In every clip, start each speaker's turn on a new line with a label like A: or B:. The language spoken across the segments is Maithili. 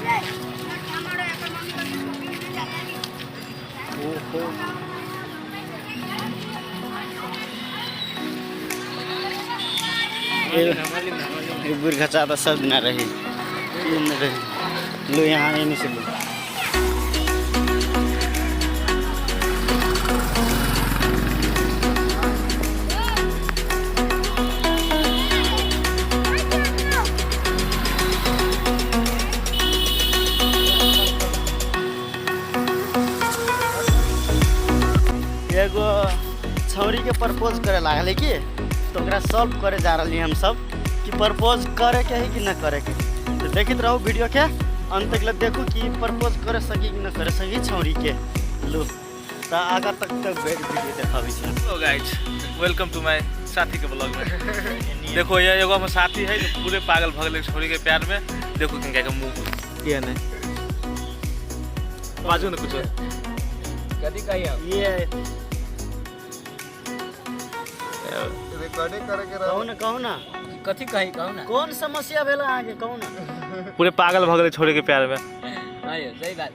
A: ओहो एक बुरखा चाहता सब दिन रही रही लो यहाँ एने से लो। एगो छौरी के प्रपोज करे लागल है कि तो ओकरा सॉल्व करे जा रही हम सब कि प्रपोज करे के है कि न करे के। तो देखते रहू वीडियो के अंत तक ले, देखू कि प्रपोज करे सकी कि न करे सकी छौरी के। लो तो आगा तक तक वीडियो देखाबै छी।
B: Hello guys, welcome to my साथी के ब्लॉग में। देखो ये एगो हमर साथी है जो पूरे पागल भऽ गेलै छोरी के प्यार में। देखो किनका के मुंह किया नहीं बाजू ने कुछ
C: कथी कहियो।
A: ये
D: रिकॉर्डिंग करे के
A: कहू ना, कहू ना।
C: कथी कही, कहू ना।
A: कोन समस्या भेल अहाँके, कहू ना।
B: पूरे पागल भऽ गेलै छोरी के प्यार में।
C: हाँ यौ, सही बात।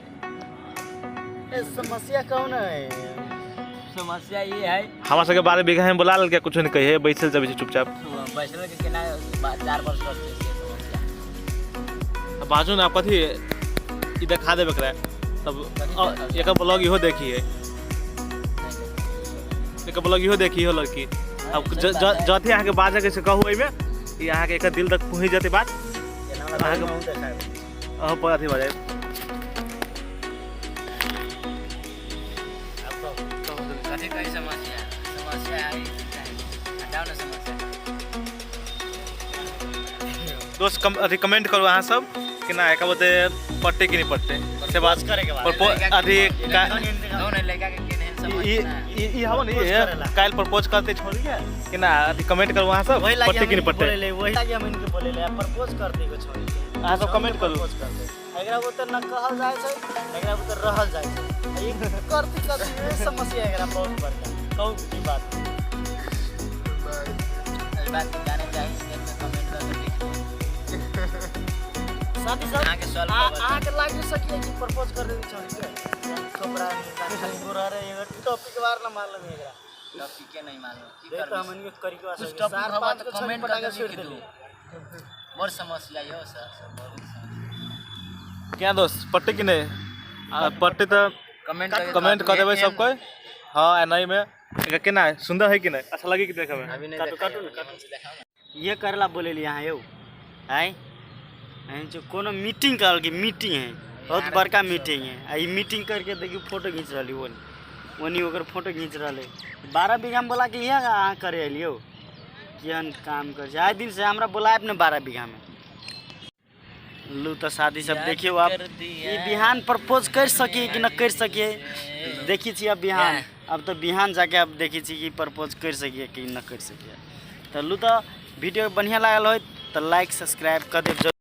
A: ए, समस्या कहू ना।
C: समस्या ये है
B: हमरा सबके 12 बीघा में बुला लेलकै, कुछो नहीं कहिए, बैसल जबै छै चुपचाप।
C: बैसल के केना 4 वर्ष करते से समस्या।
B: आ बाजू ना कथी ई देखा देबै एकरा तब एकर ब्लॉग इहो देखी है, एकर ब्लॉग इहो देखी हो लड़की। अब जथी अहाँके बाजऽ के से कहू एहिमे, ई अहाँके एकर दिल तक पहुँच जेतै बात।
A: अहाँके
B: अहाँ पर अथी भऽ जायत।
C: कथी कही समस्या? समस्या है हटाओ ना समस्या।
B: दोस्त कम अथी कमेंट करू अहाँ सब कि ना एकर बोलते पट्टे कि नहीं पट्टे से बात
A: करे के बाद।
B: अथी
C: कहू ना लड़का के केने
B: ई
C: समस्या।
B: ई ई हवन
A: प्रपोज
B: ई
A: करेला।
B: काल्हि प्रपोज करते छोड़ी के कि ना, अथी कमेंट करू अहाँ सब
A: वही लागी
B: पट्टे
A: हम
B: कि नहीं
A: इनके
B: पट्टे।
A: बोलेले, वही लागी हम इनके बोलेले, प्रपोज करते एगो छोड़ी के।
B: अहाँ सब कमेंट करू।
A: प्रपोज करते एकरा बुते न कहल जाय छै, एकरा बुते रहल जाय छै। आ ई करती करती ये समस्या एकरा बहुत बड़का। कहू की बात।
C: एहि बात के जाने चाही से कमेंट करके लिख दियौ।
A: साथी सब
C: अहाँके सॉल्व करबऽ।
A: अहाँके लागि सकिए कि प्रपोज कर देली छोड़ी के। कपड़ा नहीं खाली गोरा रे एगो टॉपिक बार न मालूम है एकरा।
C: टॉपिक के नहीं मालूम की
A: देख तो
C: करबै।
A: हमन के करी के
C: कुछ
A: वास्ते
C: टॉपिक
A: चार
C: हवा
A: पांच
C: तऽ
A: को छोड़ी
C: कमेंट
A: पटा के
C: करके
A: छोड़
C: लिख
A: देली।
C: दू। बड़ समस्या यौ सर, सब बहुत समस्या।
B: क्या दोस्त पट्टे कि नहीं? आ, पट्टे तऽ
C: कमेंट करके
B: कमेंट कऽ देबै सब कोइ हाँ आ नहीं में। एकर केना है, सुंदर है कि नहीं, अच्छा लगी कि देखे में?
C: अभी नहीं
A: काटू,
C: देखा
A: काटू
C: यौ,
A: ना, काटू।
C: निमन से देखाउ ना।
A: ये करला बोलेली अहाँ यौ आय एहन जो कोनो मीटिंग करल की मीटिंग है, बहुत
C: यार,
A: बड़का मीटिंग है। आ ई मीटिंग करके देखियो फोटो घींच रहली, ओनी ओनी ओकर फोटो घींच रहले। 12 बीघा में बोला के इएह अहाँ करे एलियौ, केहन काम कर छै। आइ दिन से हमरा बोलायब ने 12 बीघा में। लू तो शादी सब
C: याद
A: देखियो आप
C: कर दिया।
A: ई बिहान प्रपोज कर सकी कि न कर सकिए देखी छी अब बिहान। अब तो बिहान जाके अब देखी छी कि प्रपोज कर सकिए कि न कर सकिए। तो लू तो वीडियो बढ़िया लागल हो तो लाइक सब्सक्राइब कर देब जरूर।